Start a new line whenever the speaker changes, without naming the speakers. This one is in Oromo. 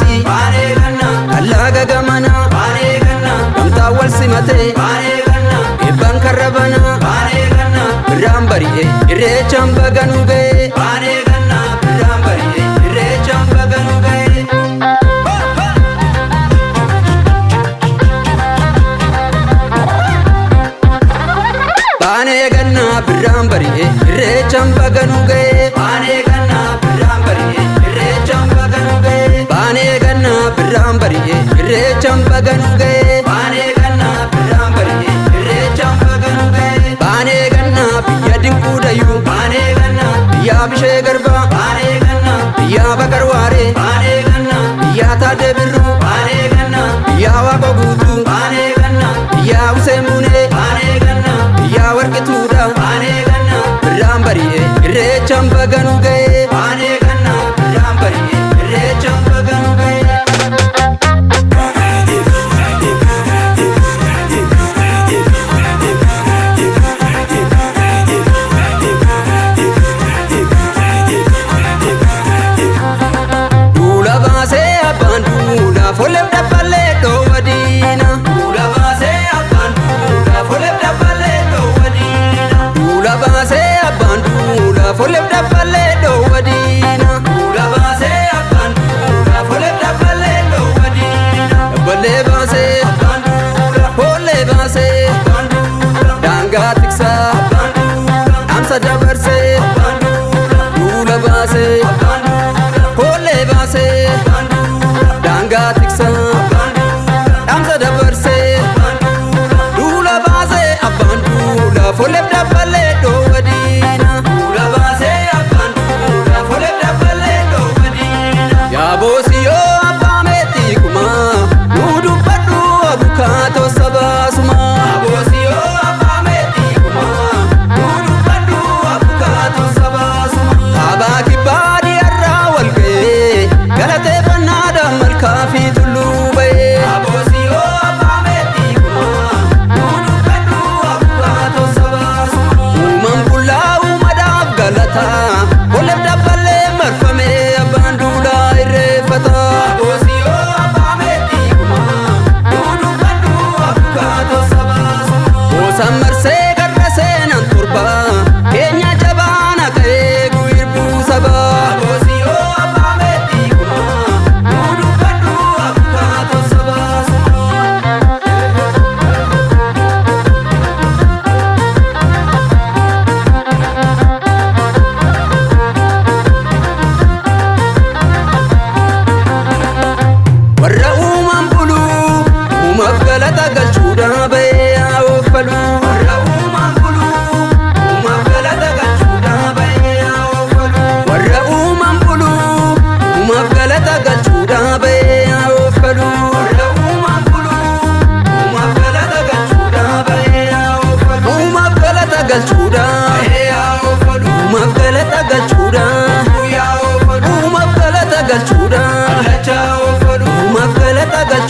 gamasii Allaaga gamanaa Gamtaa wal simatee Eebbaan karra banaa Birraan bari'e irreechaan baganuu ga'e Birraan bari'e irreechaan baganuu ga'e. Baanee gannaa birraan bari'e irreechaan baganuu ga'e. Baanee gannaa birraan bari'e irreechaan baganuu ga'e. Baanee gannaa birraan bari'e irreechaan baganuu ga'e. Baanee gannaa birraan bari'e irreechaan baganuu ga'e. Baanee gannaa biyya dinquu dayyuu. Baanee gannaa biyya bishee garbaa. Baanee gannaa biyya bakar waaree. Baanee gannaa biyya taadee birruu. Baanee gannaa biyya waaqoo guutuu. Baanee gannaa biyya usee muunee. Baanee gannaa biyya warqituudha. Baanee gannaa birraan bari'e irreechaan baganuu ga'e. Baanee gannaa birraan bari'e irreechaan baganuu ga'e. Duula baasee abbaan duula foleef dabbalee dhoowwa diina. Duula baasee abbaan duula foleef dabbalee dhoowwa diina. Duula baasee abbaan duula foleef dabbalee dhoowwa diina. Duula baasee abbaan duula foleef dabbalee dhoowwa diina. Dabbalee baasee abbaan duula folee baasee abbaan duula daangaa tiksaa abbaan duula dhaamsa dabarsee abbaan duula duula baasee abbaan duula folee baasee daangaa tiksaa dhaamsa dabarsee duula baasee abbaan duula foleef dabbalee dhoowwa diina. Duula baasee abbaan duula foleef dabbalee dhoowwa diina. Yaaboo abbaa meetii kumaa nuu dubbadhu abukaatoo sabaasumaa. Yaaboo abbaa meetii kumaa nuu dubbadhu abukaatoo sabaasumaa. Kaabaa kibbaa dhiyaarraa wal ga'ee galateeffannaadhaan malkaa fi tulluu ba'ee. Yaaboo abbaa meetii kumaa nuu dubbadhu abukaatoo sabaasumaa. Uumaan bullaa uumadaaf galataa foleef dabbalee marfamee abbaan duulaa irreeffata. Yaaboo abbaa meetii kumaa nuu dubbadhu abukaatoo sabaasumaa. Goosaan marsee karra seenan torba keenya jabaan akka eegu hirbuu sabaa. Yaaboo abbaa meetii kumaa nuu dubbadhu abukaatoo sabaasumaa. Warra uumaan buluu uumaaf galata galchuudhaa ba'ee haa ooffalu. Warra uumaan buluu uumaaf galata galchuudhaa ba'ee haa ooffalu. Warra uumaan buluu uumaaf galata galchuudhaa ba'ee haa ooffalu. Warra uumaan buluu uumaaf galata galchuudhaa ba'ee haa ooffalu. Uumaaf galata galchuudhaa ba'ee haa ooffalu. Uumaaf galata galchuudhaa haa ooffalu. Uumaaf galata galchuudhaa haa ooffalu. Uumaaf galata galchuudhaa.